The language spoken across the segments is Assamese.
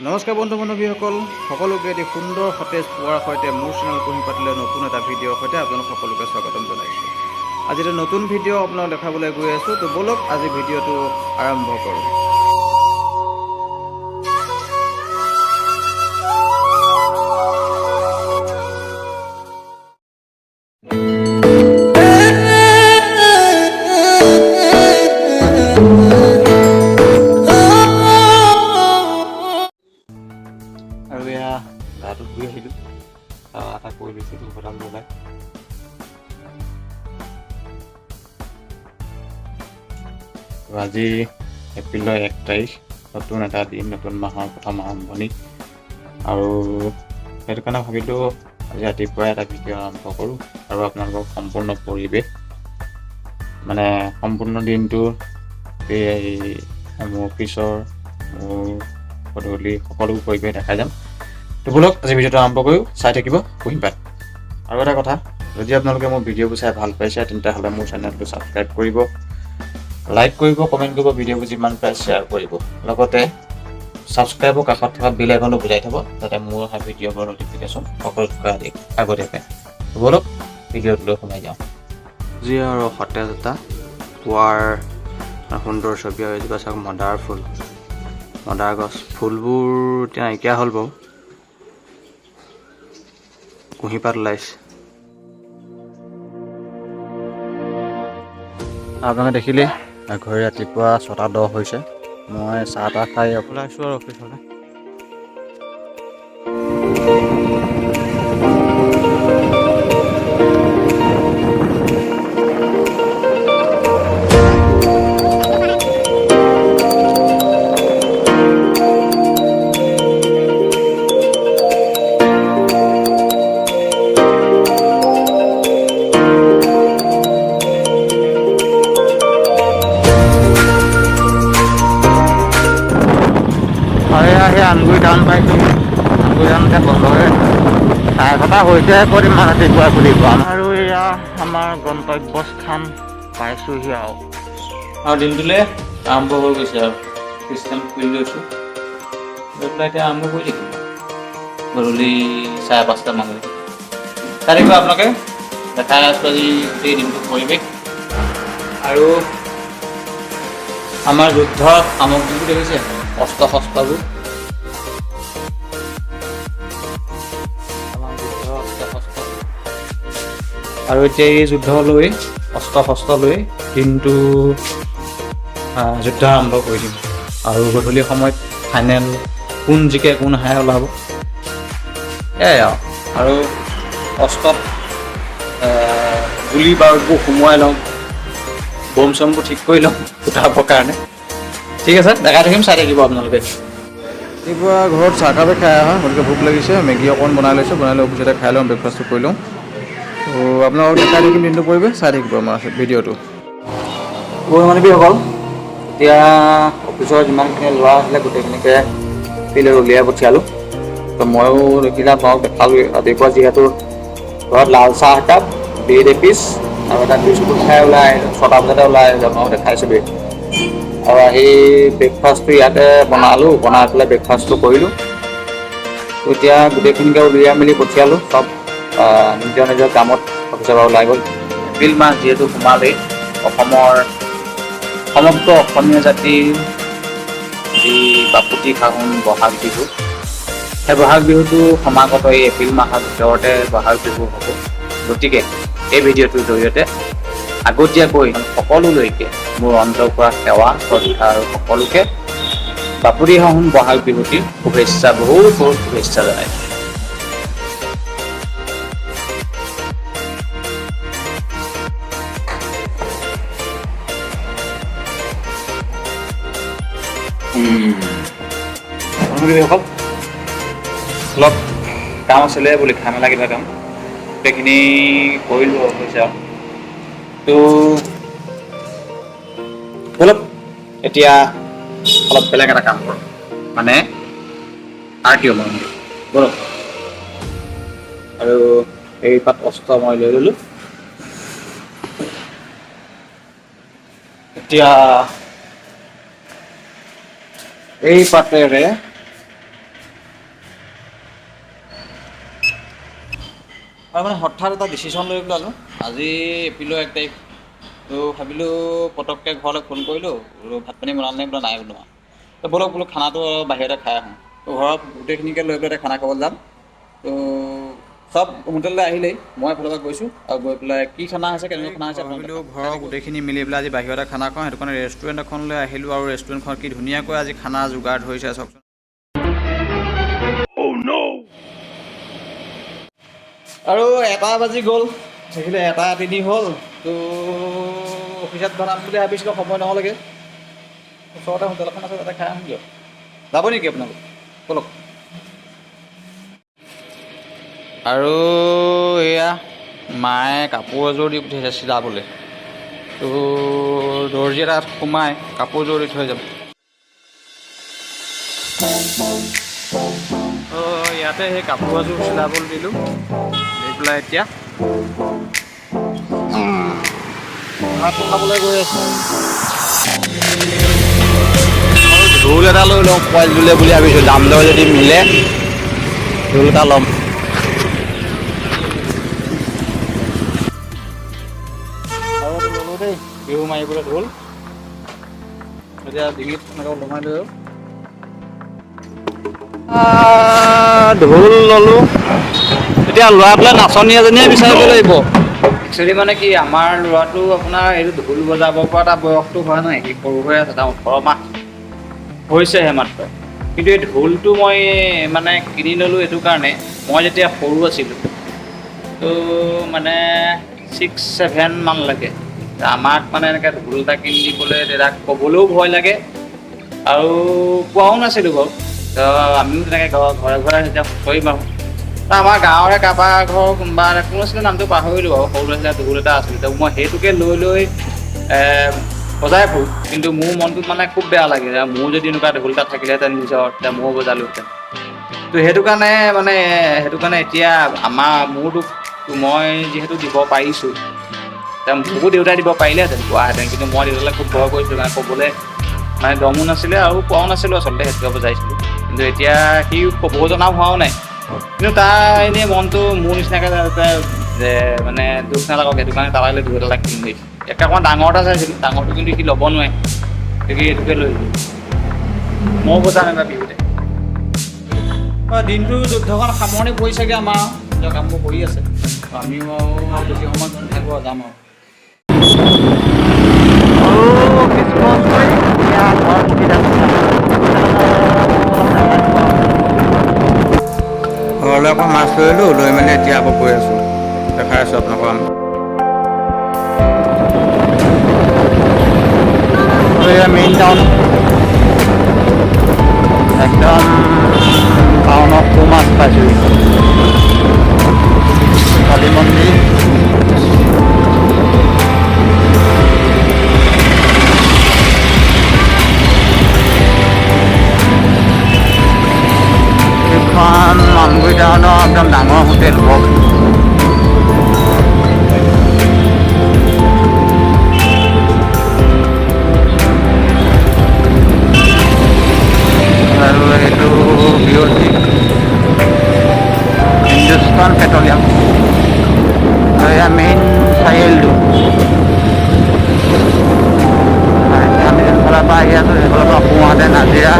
নমস্কাৰ বন্ধু বান্ধৱীসকল, সকলোকে এটি সুন্দৰ সতেজ পুৱাৰ সৈতে মোৰ চেনেল কুঁহি পাতিলে নতুন এটা ভিডিঅ'ৰ সৈতে আপোনালোক সকলোকে স্বাগতম জনাইছোঁ। আজি এটা নতুন ভিডিঅ' আপোনাক দেখাবলৈ গৈ আছোঁ। তো ব'লক, আজি ভিডিঅ'টো আৰম্ভ কৰোঁ। আৰু এয়া গাটো ধুই আহিলোঁ, চাহ এটা কৰি লৈছোঁ, ধূপ এডাল জ্বলাই। তো আজি এপ্ৰিলৰ 1 তাৰিখ, নতুন এটা দিন, নতুন মাহৰ প্ৰথম আৰম্ভণি। আৰু সেইটো কাৰণে ভাবিলোঁ আজি ৰাতিপুৱাই এটা ভিডিঅ' আৰম্ভ কৰোঁ আৰু আপোনালোকক সম্পূৰ্ণ পৰিৱেশ, মানে সম্পূৰ্ণ দিনটো, এই মোৰ অফিচৰ, মোৰ পদূলি, সকলো পৰিৱেশ দেখাই যাম। তো ব'লক, আজি ভিডিঅ'টো আৰম্ভ কৰোঁ। চাই থাকিব কুঁহিপাত। আৰু এটা কথা, যদি আপোনালোকে মোৰ ভিডিঅ'বোৰ চাই ভাল পাইছে, তেন্তে হ'লে মোৰ চেনেলটো ছাবস্ক্ৰাইব কৰিব, লাইক কৰিব, কমেণ্ট কৰিব, ভিডিঅ'বোৰ যিমান পাৰে শ্বেয়াৰ কৰিব। লগতে ছাবস্ক্ৰাইবৰ কাষত থকা বেল আইকনটো বজাই থ'ব, যাতে মোৰ অহা ভিডিঅ'বোৰ ন'টিফিকেশ্যন সকলোতকৈ আগতে পায়। তো ব'লক, ভিডিঅ'টোলৈ সোমাই যাওঁ। আজি আৰু সতেজ এটা পুৱাৰ সুন্দৰ ছবি। আৰু এজোপা চাওক মদাৰ ফুল, মদাৰ গছ। ফুলবোৰ এতিয়া নাইকিয়া হ'ল বাৰু, কুঁহিপাত ওলাইছে। আপোনালোকে দেখিলেই, ঘড়ী ৰাতিপুৱা 6টা 10 হৈছে। মই চাহ তাহ খাই ওলাইছোঁ আৰু অফিচলৈ। আৰু এয়া সেই আমগুৰি টাউন পাইছোঁ। আমগুৰি টাউন এতিয়া বন্ধ হৈ আছে। 6:30 হৈছে, ক'ত ইমান ৰাতিপুৱা খুলিব? আৰু এয়া আমাৰ গন্তব্যস্থান পাইছোঁহি। আৰু দিনটোলৈ আৰম্ভ হৈ গৈছে আৰু খ্ৰীষ্টান খুলি লৈছোঁ, লৈ পেলাই এতিয়া আৰম্ভ কৰি থাকিম গধূলি 5:30 মানলৈকে। চাই থাকিব আপোনালোকে, দেখাই আছোঁ আজি গোটেই দিনটোৰ পৰিৱেশ। আৰু আমাৰ যুদ্ধ সামগ্ৰীবোৰ দেখিছে, অস্ত্ৰ শস্ত্ৰবোৰ, আমাৰ যুদ্ধ অস্ত্ৰ শস্ত্ৰ। আৰু এতিয়া এই যুদ্ধ লৈ, অস্ত্ৰ শস্ত্ৰ লৈ দিনটো যুদ্ধ আৰম্ভ কৰি দিম। আৰু গধূলি সময়ত ফাইনেল কোন জিকে কোন হাৰে ওলাব, এয়াই আৰু অস্ত্ৰত গুলি বাৰুদবোৰ সোমোৱাই লওঁ, বম চমবোৰ ঠিক কৰি লওঁ ফুটাবৰ কাৰণে। ঠিক আছে, দেখাই থাকিম, চাই থাকিব আপোনালোকে। ৰাতিপুৱা ঘৰত চাহকাপে খাই অহা, গতিকে ভোক লাগিছে। মেগী অকণ বনাই লৈছোঁ, বনাই লৈ অফিচতে খাই লওঁ, ব্ৰেকফাষ্টটো কৰি লওঁ। তো আপোনালোকক দেখাই থাকিম দিনটো পৰিৱেশ, চাই থাকিব আমাৰ ভিডিঅ'টো। বান্ধৱীসকল, এতিয়া অফিচৰ যিমানখিনি ল'ৰা আছিলে গোটেইখিনিকে ফিল্ডত উলিয়াই পঠিয়ালোঁ। তো ময়ো দেখিলে আপোনালোক দেখালোঁ, ৰাতিপুৱা যিহেতু ঘৰত লাল চাহ একাপ, ব্ৰেড এপিচ আৰু এটা বিস্কুট খাই ওলাই আহিলোঁ। 6টা বজাতে ওলাই আহিলোঁ, আপোনালোক দেখাইছিলোঁ। আৰু আহি ব্ৰেকফাষ্টটো ইয়াতে বনালোঁ, বনাই পেলাই ব্ৰেকফাষ্টটো কৰিলোঁ। তো এতিয়া গোটেইখিনিকে উলিয়াই মেলি পঠিয়ালোঁ, চব নিজৰ নিজৰ কামত অফিচৰ পৰা ওলাই গ'ল। এপ্ৰিল মাহ যিহেতু সোমালেই, অসমৰ সমগ্ৰ অসমীয়া জাতিৰ যি বাপতি সাহোন বহাগ বিহু, সেই বহাগ বিহুটো সমাগত। এই এপ্ৰিল মাহৰ ভিতৰতে বহাগ বিহু হ'ব। গতিকে এই ভিডিঅ'টোৰ জৰিয়তে আগতীয়াকৈ সকলোলৈকে মোৰ অন্তৰ পৰা সেৱা, শ্ৰদ্ধা আৰু সকলোকে বাপতি সাহোন বহাগ বিহুটিৰ শুভেচ্ছা, বহুত বহুত শুভেচ্ছা জনাইছোঁ। বন্ধুসকল, অলপ কাম আছিলে বুলি লিখা মেলা কিবা কাম, গোটেইখিনি কৰিলোঁ হৈছে। আৰু তো ব'লক, এতিয়া অলপ বেলেগ এটা কাম কৰোঁ, মানে আৰ টি অ' মন্দিৰ ব'লক। আৰু এই পাত অস্ত্ৰ মই লৈ ল'লোঁ। এতিয়া এই পাতেৰে আৰু মানে হঠাৎ এটা ডিচিশ্যন লৈ পেলালোঁ। আজি এপ্ৰিলৰ 1 তাৰিখ, তো ভাবিলোঁ পটককৈ ঘৰলৈ ফোন কৰিলোঁ, বোলো ভাত পানী বনালে বোলে নাই বনোৱা, তো ব'লক বোলো খানাটো বাহিৰতে খাই আহোঁ। তো ঘৰত গোটেইখিনিকে লৈ পেলাই খানা খাবলৈ যাম। তো চব হোটেললৈ আহিলেই, মই এফালৰ পৰা গৈছোঁ আৰু গৈ পেলাই কি খানা হৈছে, কেনেকুৱা খানা হৈছে ভাবিলোঁ ঘৰৰ গোটেইখিনি মিলি পেলাই আজি বাহিৰতে খানা খাওঁ। সেইটো কাৰণে ৰেষ্টুৰেণ্ট এখনলৈ আহিলোঁ আৰু ৰেষ্টুৰেণ্টখনত কি ধুনীয়াকৈ আজি খানা যোগাৰ ধৰিছে চাওকচোন। আৰু 1 বাজি গ'ল, দেখিলে 1:03 হ'ল। তো অফিচত বনাম বুলি ভাবিছিলোঁ, সময় নহ'লগৈ। ওচৰতে হোটেল এখন আছে, তাতে খাই আহোঁগৈ। যাব নেকি আপোনালোক? ব'লক। আৰু এয়া মায়ে কাপোৰ এযোৰ দি পঠিয়াইছে চিলাবলৈ, তো দৰ্জী এটাত সোমাই কাপোৰযোৰ দি থৈ যাব। তো ইয়াতে সেই কাপোৰ এযোৰ চিলাবলৈ দিলোঁ, দি পেলাই এতিয়া ভাত খাবলৈ গৈ আছোঁ। ঢোল এটা লৈ লওঁ পোৱালিটোলৈ বুলি ভাবিছোঁ, দাম দৰ যদি মিলে ঢোল এটা ল'ম। আৰু এইটো ল'লোঁ দেই বিহু মাৰিবলৈ ঢোল। এতিয়া ডিঙিত এনেকৈ ওলমাই লৈ ঢোল ল'লোঁ, এতিয়া ল'ৰা পেলাই নাচনী এজনীয়ে বিচাৰিব লাগিব। একচুৱেলি মানে কি, আমাৰ ল'ৰাটো আপোনাৰ এইটো ঢোল বজাব পৰা তাৰ বয়সটো হোৱা নাই, সি সৰু হৈ আছে, তাৰ 18 মাহ হৈছেহে মাত্ৰ। কিন্তু এই ঢোলটো মই মানে কিনি ল'লোঁ এইটো কাৰণে, মই যেতিয়া সৰু আছিলোঁ, তো মানে 6-7 মান লাগে, আমাক মানে এনেকৈ ঢোল এটা কিনি দিবলৈ দেউতাক ক'বলৈও ভয় লাগে আৰু কোৱাও নাছিলোঁ বাৰু। তো আমিও তেনেকৈ ঘৰে ঘৰে যেতিয়া হুঁচৰি মাৰোঁ, তো আমাৰ গাঁৱৰে কাৰোবাৰ ঘৰৰ কোনোবা কোন আছিলে নামটো পাহৰিলোঁ বাৰু, সৰু ল'ৰা ছোৱালী ঢোল এটা আছিলে, তো মই সেইটোকে লৈ লৈ বজাই ফুৰোঁ। কিন্তু মোৰ মনটোত মানে খুব বেয়া লাগে, মোৰ যদি এনেকুৱা ঢোল এটা থাকিলেহেঁতেন নিজৰ, তেতিয়া ময়ো বজালোহেঁতেন। তো সেইটো কাৰণে মানে সেইটো কাৰণে এতিয়া আমাৰ মোৰতো মই যিহেতু দিব পাৰিছোঁ, এতিয়া মোকো দেউতাই দিব পাৰিলেহেঁতেন কোৱাহেঁতেন, কিন্তু মই দেউতালৈ খুব ভয় কৰিছিলোঁ, মানে ক'বলৈ মানে দমো নাছিলে আৰু কোৱাও নাছিলোঁ আচলতে, সেইটোকে বজাইছিলোঁ। কিন্তু এতিয়া সি ক'ব জনা হোৱাও নাই, কিন্তু তাৰ এনেই মনটো মোৰ নিচিনাকৈ যে মানে দুখ নালাগক, সেইটো কাৰণে তালৈ ঢোল এটা কিনি দিছোঁ। একে অকণমান ডাঙৰ এটা চাইছিলোঁ, ডাঙৰটো কিন্তু সি ল'ব নোৱাৰে, গতিকে এইটোকে লৈ দিলোঁ। ময়ো বজাম এবাৰ বিহুতে। দিনটো যুদ্ধখন সামৰণি পৰিছেগৈ আমাৰ, নিজৰ কামবোৰ কৰি আছে, আমিও আৰু বেছি সময় নাথাকোঁ আৰু যাম আৰু। ঘৰলৈ আকৌ মাছ লৈ আহিলোঁ, লৈ মেলি এতিয়া আকৌ গৈ আছোঁ, দেখাই আছোঁ আপোনালোকক আমি। এয়া মেইন টাউন, একদম টাউনত মাছ পাইছোঁ। কালী মন্দিৰ, এইখন আমগুৰি টাউনৰ একদম ডাঙৰ হোটেল বক্স। আৰু এইটো বিঅ'চি হিন্দুস্তান পেট্ৰলিয়াম। আৰু এয়া মেইন চাৰিআলিটো। আমি যোনফালৰ পৰা আহি আছোঁ সেইফালৰ পৰা সোঁহাতে নাজিৰা,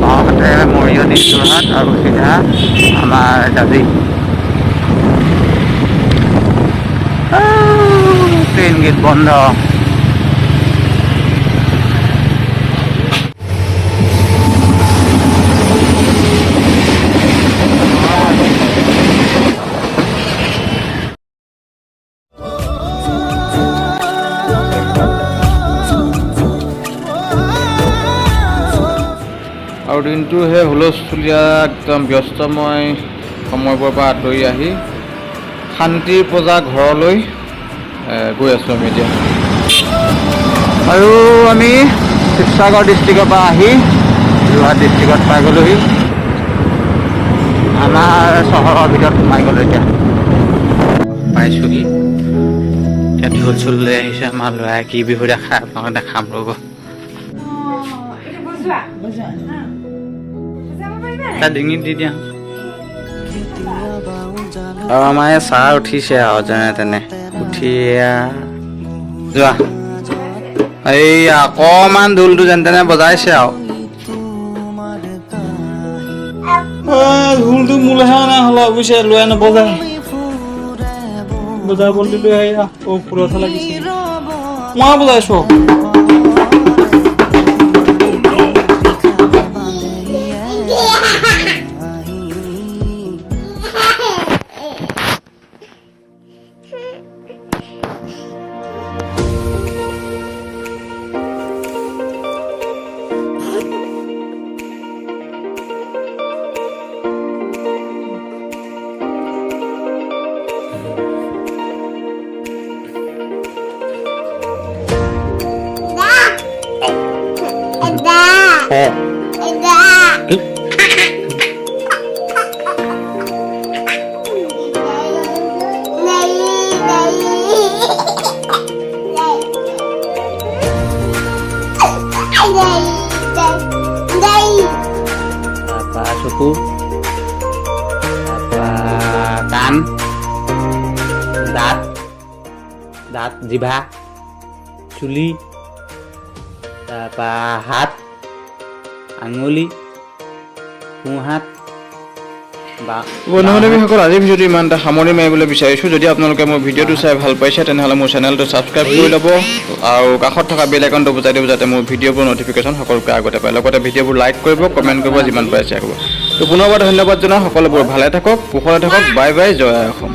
বাওঁহাতে মৰিয়নি, যোৰহাট আৰু চিধা আমাৰ জাঁজী। ট্ৰেইন গেট বন্ধ। আৰু দিনটো সেই হুলস্থুলীয়া একদম ব্যস্তময় সময়বোৰৰ পৰা আঁতৰি আহি শান্তিৰ পূজা ঘৰলৈ গৈ আছোঁ আমি এতিয়া। আৰু আমি শিৱসাগৰ ডিষ্ট্ৰিক্টৰ পৰা আহি যোৰহাট ডিষ্ট্ৰিক্টত পাই গ'লোহি, আমাৰ চহৰৰ ভিতৰত সোমাই গ'লোঁ এতিয়া। পাইছোঁহি এতিয়া, ঢোল চোল লৈ আহিছে আমাৰ ল'ৰাই, কি বিহু দেখায় আপোনালোকে দেখাম ৰ'ব। বুজোৱা তাৰ ডিঙিত দি দিয়া। কেতিয়াবা উজালা। আৰু আমাৰ এই ছাৰ উঠিছে আৰু যেনে তেনে উঠি এয়া যোৱা, এই অকণমান ঢোলটো যেনে তেনে বজাইছে আৰু। ঢোলটো মোলৈহে অনা হ'ল বুজিছে, লৈ নবজায়। বজাব দিলো, সেয়া অ ফুৰতহে লাগিছে, মই বজাইছো। তাৰপৰা চকু, তাৰপৰা কাণ, দাঁত, জিভা, চুলি, তাৰপৰা হাত, আঙুলি, সোঁহাত। বন্ধু বান্ধৱীসকল, আজিৰ ভিডিঅ'টো ইমান এটা সামৰণি মাৰিবলৈ বিচাৰিছোঁ। যদি আপোনালোকে মোৰ ভিডিঅ'টো চাই ভাল পাইছে, তেনেহ'লে মোৰ চেনেলটো ছাবস্ক্ৰাইব কৰি ল'ব আৰু কাষত থকা বেল আইকনটো বজাই দিব, যাতে মোৰ ভিডিঅ'বোৰ ন'টিফিকেশ্যন সকলোতকৈ আগতে পায়। লগতে ভিডিঅ'বোৰ লাইক কৰিব, কমেণ্ট কৰিব, যিমান পাৰে শ্বেয়াৰ কৰিব। তো পুনৰবাৰ ধন্যবাদ জনাওঁ। সকলোবোৰ ভালে থাকক, কুশলে থাকক। বাই বাই, জয় আই অসম।